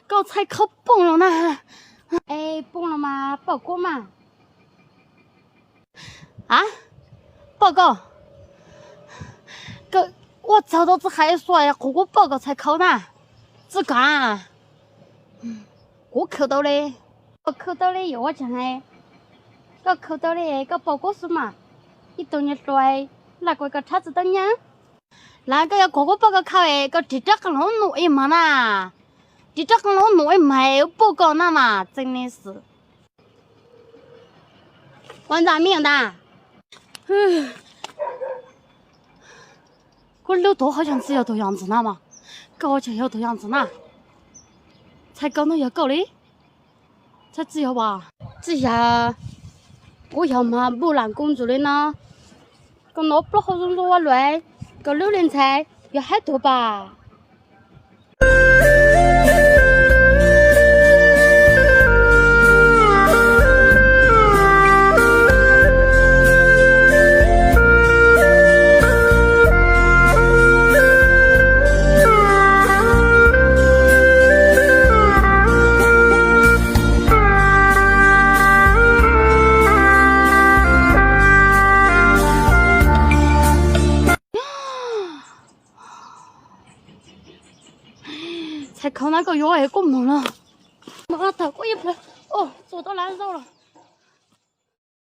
Koj txhais khau poob los na. Es poob los mas pauj kuv mas. A, pauj koj? Koj ua txaug tau txiv hais xua qhov kuv pauj koj txhais khau na. Txij kav, kuv khaws tau li. Koj khaws tau li yuav ua tseem hais. Koj khaws tau li koj pauj kuv xwb mas. Ib tug niag hluas laj kuv koj rhab tsis tau nyiaj. Las koj yuav kom kuv pauj koj khau es koj ris rab qeej los num ib mas na. Ris rab qeej los num ib mas es pauj koj na mas txeeb nej xwm. Ua ntxa me ntag. Kuv lub tuv qhov yog tsis yog tus yam ntxwv na mas. Koj ua tseem yog tus yam ntxwv na. Txhais kau no yog koj li. Txhais tsis yog as? Tsis yog, kuv yog mas npuj lam nkuj ntxwv li no. Koj no plaub hau zoo zoo ua luaj, koj lub li ntxhais yog haib tuag pas. Txhais khau na koj yuav es kuj mus los. Mus tawm kuj ib pliag. Txua tau lawv zaub los.